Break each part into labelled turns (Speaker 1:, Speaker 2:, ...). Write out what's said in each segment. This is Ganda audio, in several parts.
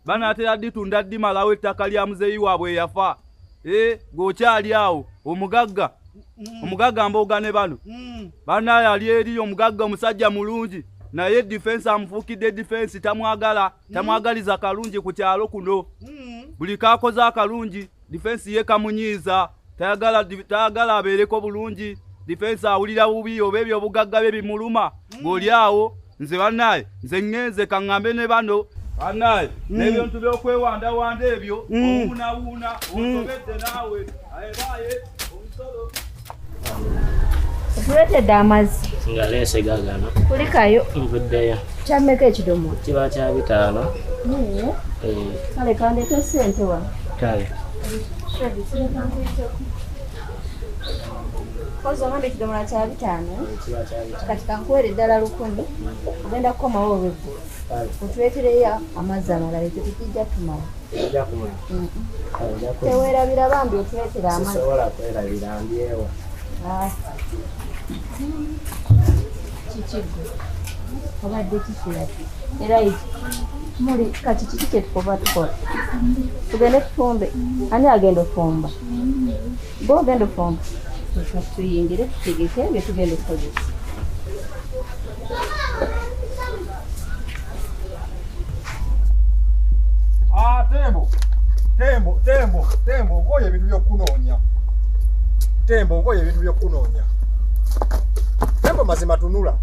Speaker 1: Banaatera ditunda ddimalawo ettaka lya muzeeyi waabwe eyafa. Eh, gweokyali awo omugagga omugagga mboga ne bano banaye ali eri omugagga omusajja mulungi naye difensi amufuukidde difensi tamwagala tamwagaliza kalungi ku kyalo kuno buli kakoze akalungi difensi ye kamunyiiza tayagala abeereko bulungi difensi awulira bubi oba ebyobugagga bye bimuluma ng'oli awo nze bannaye nze ŋŋenze kaŋŋambe ne bano bannaye n'ebintu by'okwewandawanda ebyo owuunawuuna osobedde naawe aye omusolo
Speaker 2: Otuleetedde amazzi.
Speaker 3: Nga leese gagano.
Speaker 2: Kulikayo.
Speaker 3: Nvuddeyo.
Speaker 2: Kyammeka ekidomola?
Speaker 3: Kiba kya 5.
Speaker 2: Kale kandeete ssente wano.
Speaker 3: Kale.
Speaker 2: Kozi ogamba ekidomola kya 5.
Speaker 3: Kiba kya 5.
Speaker 2: Kati kankuweere ddala 1000. Ogenda kukomawo olweggulo. Otuleetereyo amazzi amalala ekyo tekijja tumala.
Speaker 3: Kijja kumala.
Speaker 2: Teweerabira bambi otuleetere amazzi.
Speaker 3: Sisobola kwerabira ndyewa.
Speaker 2: Kikigwe obadde kikira era muli kati kiki kye tukoba tukola tugende tufumbe ani agenda ofumba gwe ogenda ofumba tuyingire tutegeke bye tugenda okukozesa.
Speaker 4: Tembo tembo tembo tembo nkoye ebintu by'okunoonya tembo nkoye ebintu by'okunoonya tembo mazima tunula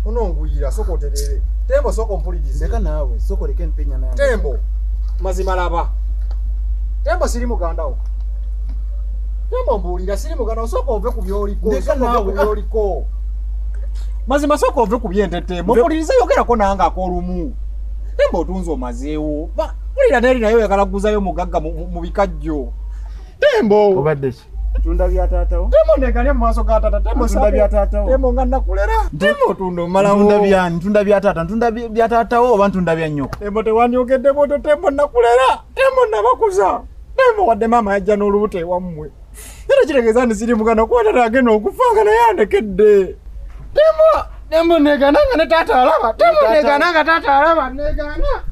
Speaker 4: ononguyira soko oterere tembo soko mpulirize
Speaker 5: ndeka naawe soko leke mpenya nawe
Speaker 4: tembo mazima laba tembo siri muganda wo tembo mbuulira siri muganda wo soko ove ku byoliko
Speaker 5: ndeka naawe
Speaker 4: byoliko mazima soko ove ku byente tembo mpulirize yogerako nange ak'olumu tembo otunze omazeewo mpulira neri naye oyagala kuguzayo mugagga mu bikajjo tembo
Speaker 5: obadde ki Tunda bya taatawo.
Speaker 4: Tembo ndekane mu maaso ga taata. Tembo
Speaker 5: tunda bya taatawo.
Speaker 4: Tembo nga nakulera. Tembo otunda omalawo.
Speaker 5: Ntunda bya ntunda bya taata. Ntunda bya taatawo oba ntunda bya nnyoko.
Speaker 4: Tembo tewandyokedde bw'otyo. Tembo nakulera. Tembo nabakuza. Tembo wadde maama yajja n'olubuto ewammwe. Era kitegeeza nti siri muganda kuba taata agenda okufa nga naye andekedde. Tembo tembo negaana nga ne taata alaba. Tembo negaana nga taata alaba. Negaana.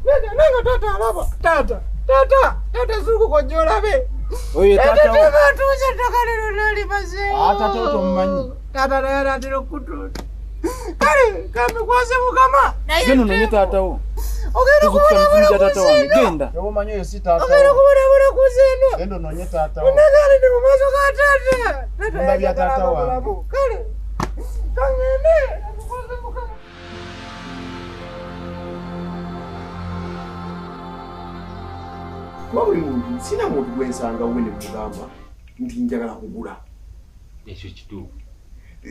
Speaker 4: Negaana nga taata alaba. Taata. Taata. Taata zuukuka ojje olabe.
Speaker 5: Oyo taata wo.
Speaker 4: Atuuze ettaka lino n'alimazeewo.
Speaker 5: Taata wo tomumanyi.
Speaker 4: Taata naye anaatera okutunda. Kale kambikwase Mukama.
Speaker 5: Genda ononye taata wo.
Speaker 4: Ogenda kubonaabona ku nsi eno.
Speaker 5: Genda. Omanyi oyo si taata wo.
Speaker 4: Ogenda kubonaabona ku nsi eno.
Speaker 5: Genda ononye taata wo.
Speaker 4: Onagaanidde mu maaso ga taata.
Speaker 5: Tunda bya taata wange.
Speaker 4: Kale kaŋŋende kambikwase Mukama.
Speaker 6: Kuba buli muntu sina muntu gwe nsanga we ne mugamba nti njagala kugula.
Speaker 7: Ekyo kituufu.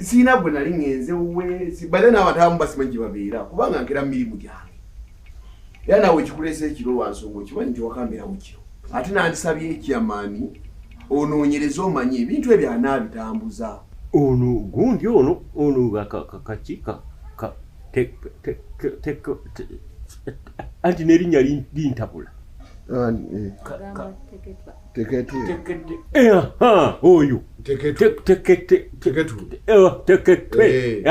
Speaker 6: Sina gwe nali ŋŋenze we bale n'abantu abamu basimanyi gye babeera kubanga nkera mu mirimu gyange. Era naawe ekikuleese ekiro lwa nsonga okimanyi nti wakambeerawo kiro. Ate nandisabye ekyamaani onoonyereze omanye ebintu ebyo anaabitambuza.
Speaker 7: Ono gundi ono ono kaki anti n'erinnya lintabula.
Speaker 6: Teketwe.
Speaker 7: Oyo.
Speaker 6: Teketwe.
Speaker 7: Teketwe. Teketwe.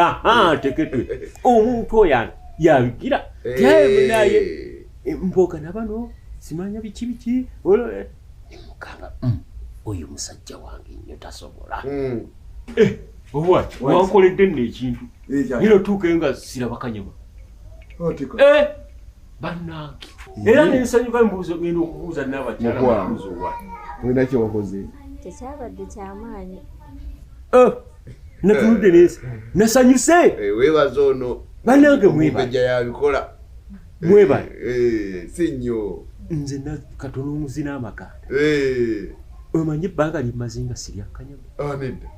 Speaker 7: Omuntu oyo yabigira. Naye mboga na bano simanya biki biki. Mugamba oyo musajja wange nnyo tasobola. Owa wankoledde nno ekintu. Ngenda otuukayo nga siraba kanyama. Bannange. Era nensanyuka mbuuza ngenda okubuuza n'abakyala mbuuza owa.
Speaker 6: Olina kye wakoze?
Speaker 2: Tekyabadde kyamaanyi.
Speaker 7: Natunudde nesi. Nasanyuse.
Speaker 6: Weebaza ono.
Speaker 7: Bannange mwebale.
Speaker 6: Omumbejja yabikola.
Speaker 7: Mwebale.
Speaker 6: Si nnyo.
Speaker 7: Nze katono omuzina amaganda. Omanyi ebbanga lye mmaze nga sirya kanyama.
Speaker 6: Nedda.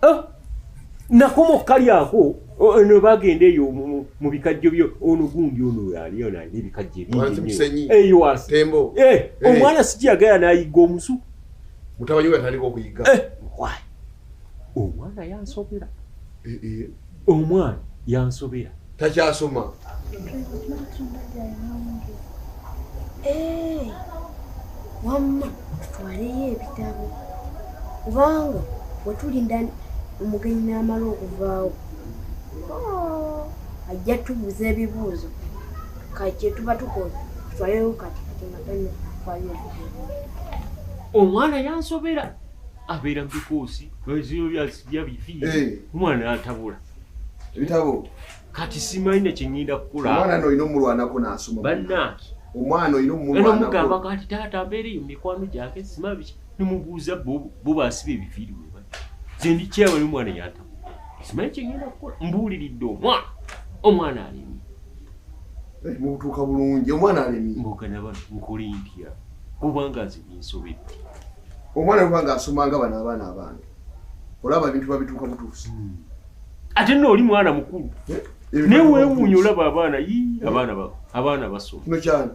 Speaker 7: Nakoma okukalyako ono bagenda eyo mu bikajjo byo ono gundi ono ali ono alina ebikajjo ebingi nnyo. Eyo wansi.
Speaker 6: Tembo.
Speaker 7: Omwana sikiyagala n'ayigga omusu.
Speaker 6: Mutabani we yatandika okuyigga.
Speaker 7: Why? Omwana yansobera. Omwana yansobera.
Speaker 6: Takyasoma.
Speaker 8: Wamma tutwaleyo ebitabo kubanga wetulinda omugenyi n'amala okuvaawo ajja tubuuza ebibuuzo kye tuba tukola tutwaleyo kati kati nga tannatwalayo ebitabo.
Speaker 7: Omwana yansobera abeera mu bikoosi bya bifiiri omwana n'atabula
Speaker 6: ebitabo.
Speaker 7: Kati simanyi na kye ŋŋenda kukola.
Speaker 6: Omwana olina omulwanako n'asoma.
Speaker 7: Bannange.
Speaker 6: Omwana olina omulwanako.
Speaker 7: Era omugamba kati taata mbeera eyo mikwano gyange simanyi biki nemubuuza bo basiba ebifiiri we bali. Nze ndi kyewa n'omwana yantabula. Simanyi kye ŋŋenda kukola mbuuliridde omwana. Omwana alemye.
Speaker 6: Mubutuuka bulungi omwana alemye.
Speaker 7: Mboga na bano nkole ntya kubanga nze binsobedde.
Speaker 6: Omwana kubanga asoma nga bano abaana abange. Olaba ebintu babituuka butuusi.
Speaker 7: Ate nno oli mwana mukulu. Naye weewuunya olaba abaana abaana basoma.
Speaker 6: Kino kyani?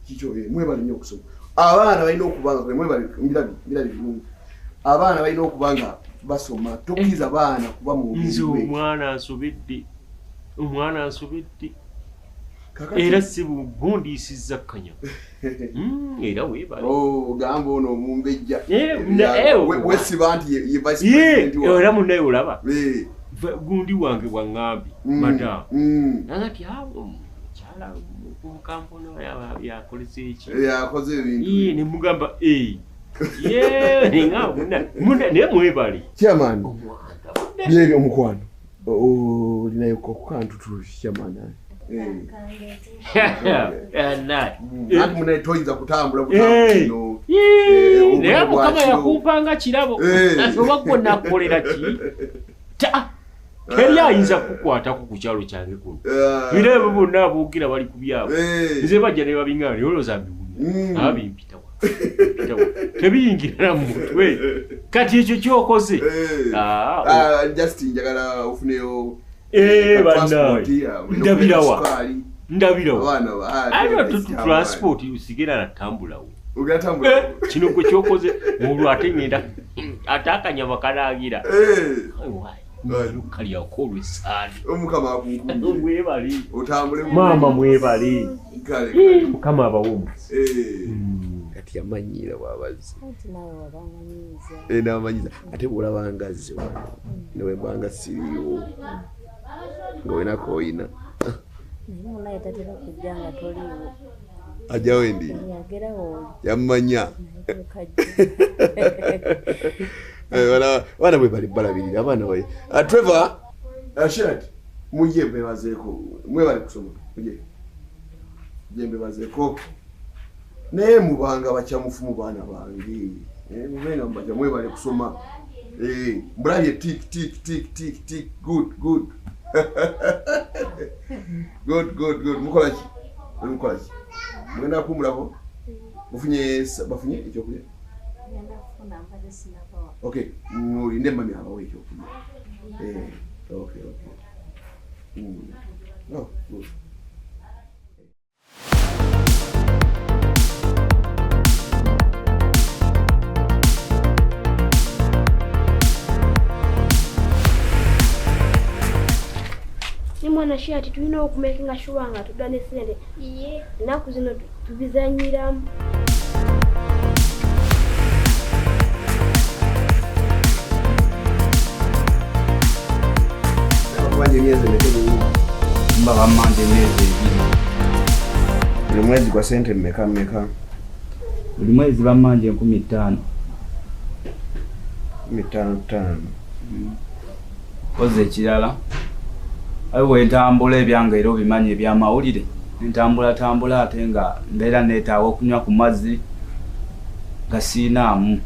Speaker 6: Kikyo mwebale nnyo okusoma. Abaana balina okuba nga mwebale mbirabye bulungi. Abaana balina okuba nga basoma. Tokkiriza baana kuba mu bubiri.
Speaker 7: Nze omwana ansobedde. Omwana ansobedde. Era si bugundiisizza kkanya. Era weebale.
Speaker 6: Ogamba ono omumbejja. Weesiba nti ye vice president wa.
Speaker 7: Era munnaye olaba. Gundi wange bwaŋŋambye madamu. Nanga ti omukyala mukampono yakolese eki.
Speaker 6: Yakoze ebintu.
Speaker 7: Ne mugamba naye mwebale.
Speaker 6: Chairman. Byebyo omukwano. Olinayo kukantu chairman. Anti munaye toyinza kutambula butambula.
Speaker 7: Naye Mukama yakumpanga kirabo. Oba gwe nakukolera ki? Teri ayinza kukukwatako ku kyalo kyange kuno. Era abo bonna aboogera bali ku byabwe. Nze bajja ne babiŋŋaana naye olowooza mbiwulira. Abimpitawa. Tebiyingira mu mutwe. Kati ekyo ky'okoze.
Speaker 6: Just njagala ofuneyo
Speaker 7: bannange. Ndabirawa. Ndabirawa. Ate transport usigera natambulawo. Kino gwe ky'okoze olwo ate ŋŋenda ate akanyama kanaagira. Kalyako olw'essaani.
Speaker 6: Omukama akunkumye.
Speaker 7: Mwebale.
Speaker 6: Otambule.
Speaker 7: Maama mwebale. Mukama abawe omukisa.
Speaker 6: Kati yamanyiira bw'abazze.
Speaker 2: Anti naawe wabanganyiiza.
Speaker 6: Nabamanyiiza. Ate bw'olaba nga azze wano ne bwe mba nga siriiwo nga wenako oyina.
Speaker 2: Naye munaye tatera kujja nga toliiwo.
Speaker 6: Ajja wendi.
Speaker 2: Yagerawo oli.
Speaker 6: Yammanya. Abaana bwe bali balabirira abaana baye. Trevor, Shirat, mujje mbebazeeko. Mwebale kusoma. Mujje. Mujje mbebazeeko. Naye mubanga bakyamufu mu baana bange. Mubenga mubajja mwebale kusoma. Mbulabye tik tik tik tik tik good good. Good good good. Mukola ki? Mukola ki? Mugenda kuwummulako? Mufunye bafunye ekyokulya? Okay, mulinde mami abawe ekyokulya. Okay, okay. Oh, good.
Speaker 8: Ni mwana Shiati tulina okumakinga sure nga tudda ne ssente. Ennaku zino tubizannyiramu.
Speaker 6: Bakubanja emyezi emeka ebiri?
Speaker 1: Mba bammanja emyezi ebiri.
Speaker 6: Buli mwezi gwa ssente mmeka mmeka?
Speaker 1: Buli mwezi bammanja 5,000.
Speaker 6: 5,000.
Speaker 1: Koze ekirala aye bwe ntambula ebyange era obimanyi ebyamawulire, ntambulatambula ate nga mbeera neetaaga okunywa ku mazzi nga siinaamu.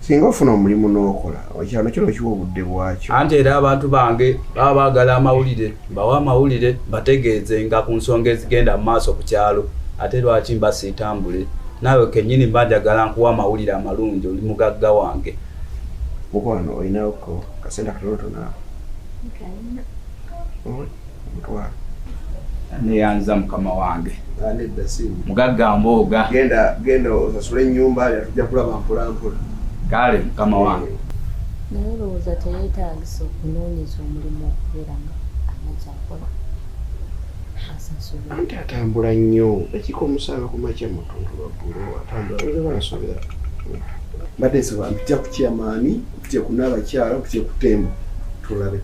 Speaker 6: Singa ofuna omulimu n'okola, ekyalo kino kiwa obudde bwakyo.
Speaker 1: Anti era abantu bange baba baagala amawulire, mbawe amawulire, mbategeeze nga ku nsonga ezigenda mu maaso ku kyalo. Ate lwaki mba siitambule? Naawe kennyini mba njagala nkuwa amawulire amalungi, oli mugagga wange.
Speaker 6: Mukwano, olinako kasente akatonotono ako? Omutwalo.
Speaker 1: Neyanza mukama wange.
Speaker 6: Nedda, simu.
Speaker 1: Mugagga mbooga.
Speaker 6: Genda, genda osasule ennyumba, tujja kulaba mpola mpola.
Speaker 1: Kale mukama wange.
Speaker 2: Naye olowooza teyeetagisa okunoonyeza omulimu okubeera nga anakyakola asasulwa?
Speaker 6: Anti atambula nnyo, dakiika 7 ku makya mu ttuntu lwaggulo atambula oze bansobera. Mbadde nsaba mpitya ku chairman, mpitye ku n'abakyala, mpitye ku Tembo, tulabe.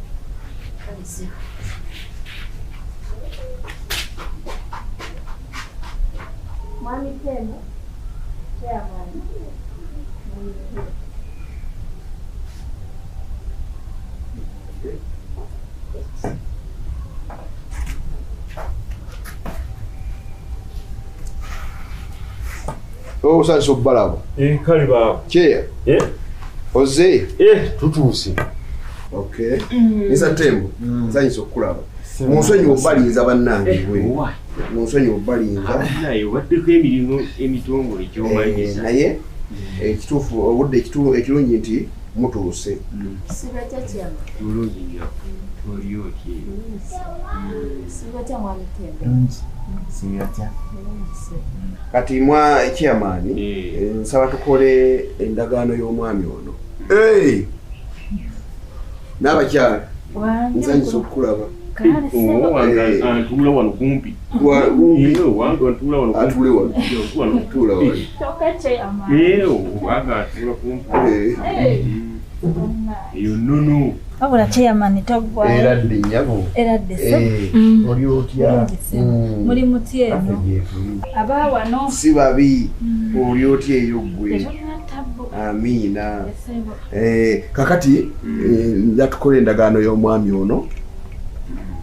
Speaker 2: Mwami Tembo, chairman, muyingire.
Speaker 6: Osanyusa okubalaba.
Speaker 7: Kale baabo.
Speaker 6: Kyeya. Oze?
Speaker 7: Tutuuse.
Speaker 6: Okay. Mr. Tembo, nsanyusa okukulaba. Munsonyiwe obbalinza bannange gwe. Munsonyiwe obbalinza.
Speaker 7: Naye obaddeko emirimu emitongole gy'omaliriza.
Speaker 6: Naye ekituufu obudde ekirungi nti mutuuse.
Speaker 2: Sibatya chairman?
Speaker 7: Bulungi nnyo. Oli otya?
Speaker 2: Sibatya mwami Tembo?
Speaker 5: Sibatya.
Speaker 6: Kati mwa chairman, nsaba tukole endagaano y'omwami ono. N'abakyala, nsanyusa okukulaba.
Speaker 7: Owange antuula wano kumpi. Owange antuula wano kumpi.
Speaker 6: Atuule wano. Tuula wano.
Speaker 2: Kyokka chairman.
Speaker 7: Owange atuula kumpi. Eyo nnono.
Speaker 9: Wabula chairman toggwayo.
Speaker 6: Era dde nnyabo.
Speaker 9: Era dde ssebo.
Speaker 6: Oli otya?
Speaker 9: Muli mutya eno? Aba wano.
Speaker 6: Si babi. Oli otya eyo ggwe?
Speaker 9: Tetulina ttabbu.
Speaker 6: Amiina.
Speaker 9: Ssebo.
Speaker 6: Kakati nja tukole endagaano y'omwami ono.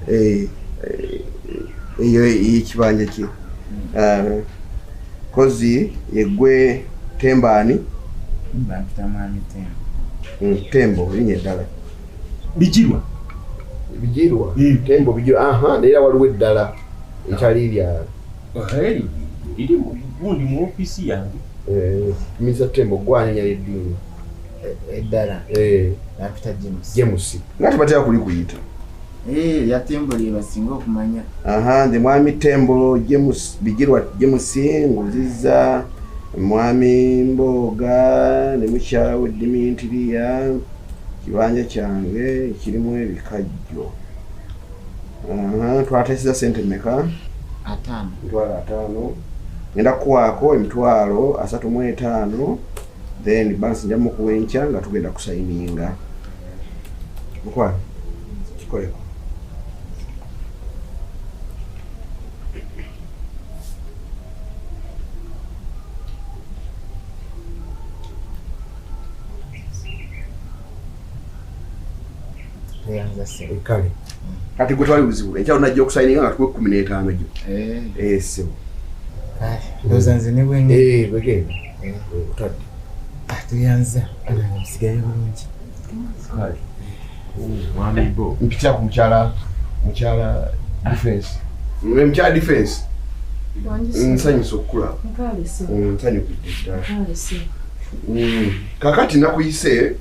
Speaker 6: Eyo ey'ekibanja kye. Kozi yeggwe Tembaani.
Speaker 5: Bampita mwami Tembo.
Speaker 6: Tembo linnya eddala.
Speaker 7: Bigirwa.
Speaker 6: Bigirwa. Tembo Bigirwa. Aha, naye era waliwo eddala etali lya.
Speaker 7: Liri gundi mu ofiisi yange.
Speaker 6: Mr. Tembo gwanyanya eddiini.
Speaker 5: Eddala. Bampita James.
Speaker 6: James. Nga tebatera kulikuyita.
Speaker 5: Ya Tembo lye basinga okumanya.
Speaker 6: Aha, nze mwami Tembo James Bigirwa James nguzizza mwami Mboga ne mukyala we Dimitiriya kibanja kyange kirimu ebikajjo. Aha, twateeseza ssente mmeka?
Speaker 5: 5.
Speaker 6: Emitwalo 5. Ngenda kukuwaako emitwalo 35, then balance nja mukuwa enkya nga tugenda kusayininga. Mukwano, kikoleko. Kale. Kati gwe twali buzibu. Enkya olunajja okusayininga nga tukuwe 15 gyo. Ssebo.
Speaker 5: Ndowooza nze ne bwe
Speaker 6: Bwegenda. Otadde.
Speaker 5: Tuyanza. Musigale bulungi.
Speaker 7: Kale. Mwami Bo.
Speaker 6: Mpitira ku mukyala Defense. Mukyala Defense. Nsanyusa okukulaba. Nsanyukidde ddala. Kakati nakuyise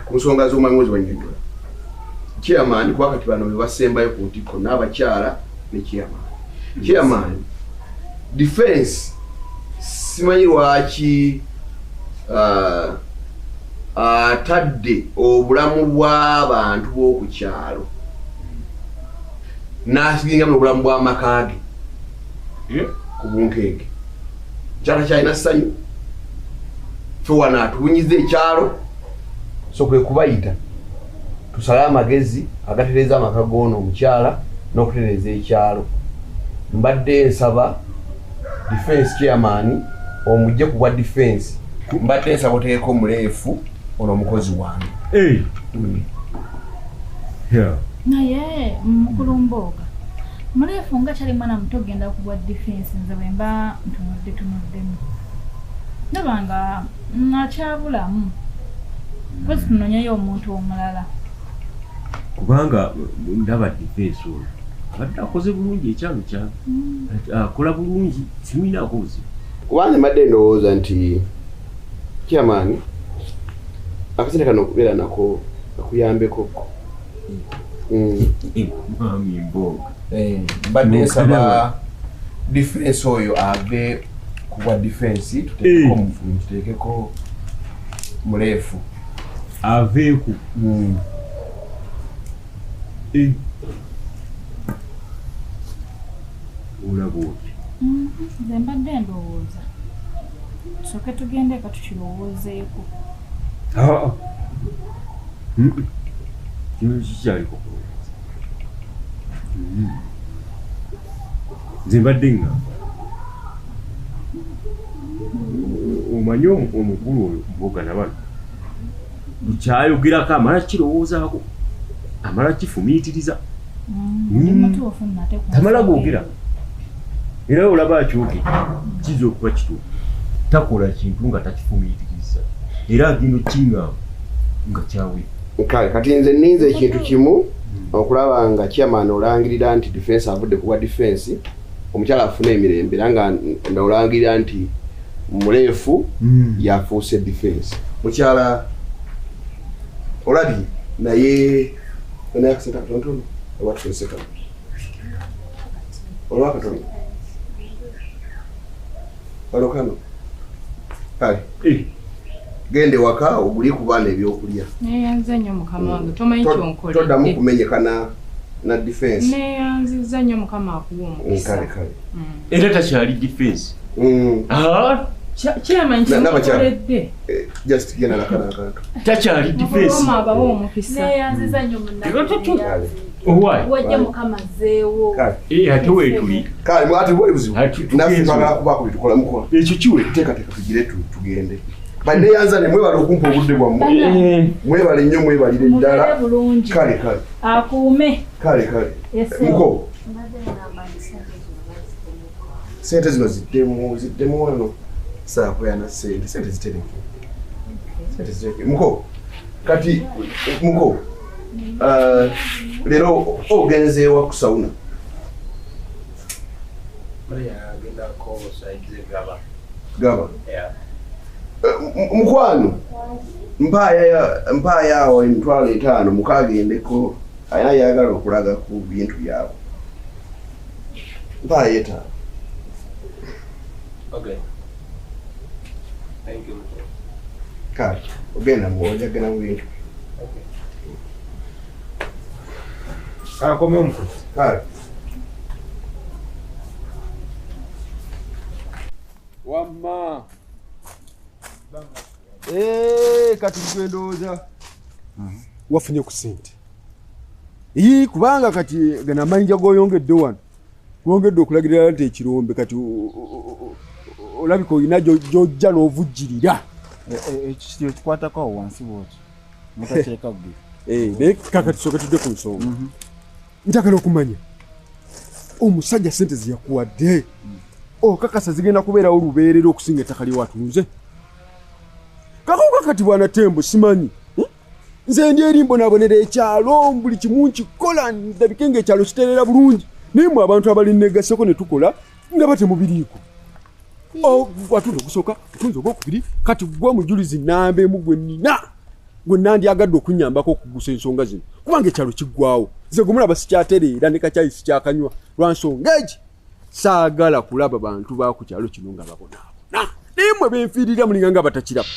Speaker 6: ku nsonga z'omwami wanyonyola. Chairman kuba kati bano be basembayo ku ntikko n'abakyala ne chairman. Chairman, Defense simanyi lwaki atadde obulamu bw'abantu b'oku kyalo n'asigingamu obulamu bw'amaka ge ku bunkenke. Kyalo kyalina ssanyu, ffe wano atubunyiza ekyalo, so kwe kubayita tusale amagezi agatereeza amaka g'ono omukyala n'okutereeza ekyalo. Mbadde nsaba Defense chairman omugye ku bwa Defense. Mbadde nsaba oteekeko omuleefu Ono omukozi wange.
Speaker 9: Naye mukulu Mbooga, muleefu nga kyali mwana muto genda kubwa defense, nze bwe mba ntunudde tunuddemu ndaba nga nakyabulamu, kozi tunonyeyo omuntu omulala,
Speaker 7: kubanga ndaba defense oyo abadde akoze bulungi ekyalo kyange, akola bulungi, siminaako buzibu.
Speaker 6: Kubanga mbadde ndowooza nti chairman akasente kano okubeera nako akuyambeko.
Speaker 7: Mami Mbooga,
Speaker 6: mbadde nsaba defense oyo ave kubwa defense, tuteekeko mufu, tuteekeko muleefu
Speaker 7: aveeku. Olaba otya?
Speaker 9: Nze mbadde ndowooza tusooke tugende eka tukirowoozeeko.
Speaker 7: Kino kikyaliko kulowooza. Nze mbadde ŋŋamba, omanyi omukulu oyo Mbooga na bano kyayogerako amala kirowoozaako, amala kifumiitiriza, tamala googera, era olaba akyogera kiyinza okuba kituufu. Takola kintu nga takifumiitiriza, era agenda okiŋŋamba nga kyawe.
Speaker 6: Kale kati nze nninze ekintu kimu okulaba nga chairman olangirira nti defense avudde kuba defense, omukyala afune emirembe, era nga olangirira nti muleefu yafuuse defense. Mukyala olabye naye naye akasente katonotono oba tukozese kano olwa katono waliwo kano. Kale gende waka oguli ku baana ebyokulya.
Speaker 10: Neeyanza nnyo mukama wange, tomanyi kyonkoledde.
Speaker 6: Toddamu kumenyeka na defense.
Speaker 10: Neeyanzizza nnyo mukama akuwa omukisa.
Speaker 6: Kale kale.
Speaker 7: Era takyali defense.
Speaker 10: Chairman kyonkoledde.
Speaker 6: Just genda nakano akantu.
Speaker 7: Takyali defense.
Speaker 10: Mukama abawe omukisa.
Speaker 9: Neeyanzizza nnyo munnange.
Speaker 7: Owaayi.
Speaker 9: Wajja mukama azzeewo.
Speaker 7: Ate weetuli.
Speaker 6: Kale ate bwali buzibu. Naffe twagala kubaako bye tukola mukola.
Speaker 7: Ekyo kiwe.
Speaker 6: Teekateeka tugire tugende. Banneeyanza ne mwebale okumpa obudde bwammwe. Mwebale nnyo, mwebalire ddala. Kale kale.
Speaker 9: Akuume.
Speaker 6: Kale kale. Muko. Sente zino ziddemu wano. Saakoyana sente, sente zitereke. Sente zitereke. Muko. Kati muko. Leero ogenze wa ku sauna? Gaba. Mukwano mpaaya awo 50,000 mukagendeko, alina yagala okulaga ku bintu byabwe. Mpaaya 5.
Speaker 3: Okay. Thank you.
Speaker 6: Kale ogenda mu bintu.
Speaker 3: Okay. Kale omukulu. Kale.
Speaker 1: Wamma. Kati gwe ndowooza wafunye ku ssente. Kubanga kati gano amayinja g'oyongedde wano, gwongedde okulagirira nti ekirombe kati olabika olina gy'ojja n'ovujjirira.
Speaker 5: Ekyo kikwatako awo wansi bw'otyo mutakireka ggwe.
Speaker 1: Naye kakati tusooke tudde ku nsonga. Njagala okumanya omusajja ssente ze yakuwadde okakasa zigenda kubeerawo olubeerera okusinga ettaka lye watunze. Kakauka kati bwana Tembo simanyi. Nze ndi eri mbonaabonera ekyalo, buli kimu nkikola ndabike ng'ekyalo kiterera bulungi, naye mmwe abantu abali nneegasseko ne tukola ndaba temubiriiko. Watunze ogusooka, otunze ogwokubiri, kati gwe omujulizi nnamba emu gwe nnina gwe nandyagadde okunnyambako okugusa ensonga zino, kubanga ekyalo kiggwawo. Nze gwe mulaba sikyatereera ne kakyayi sikyakanywa lwa nsonga egi. Saagala kulaba bantu ba ku kyalo kino nga babonaabona, naye mmwe benfiirira mulinga nga batakiraba.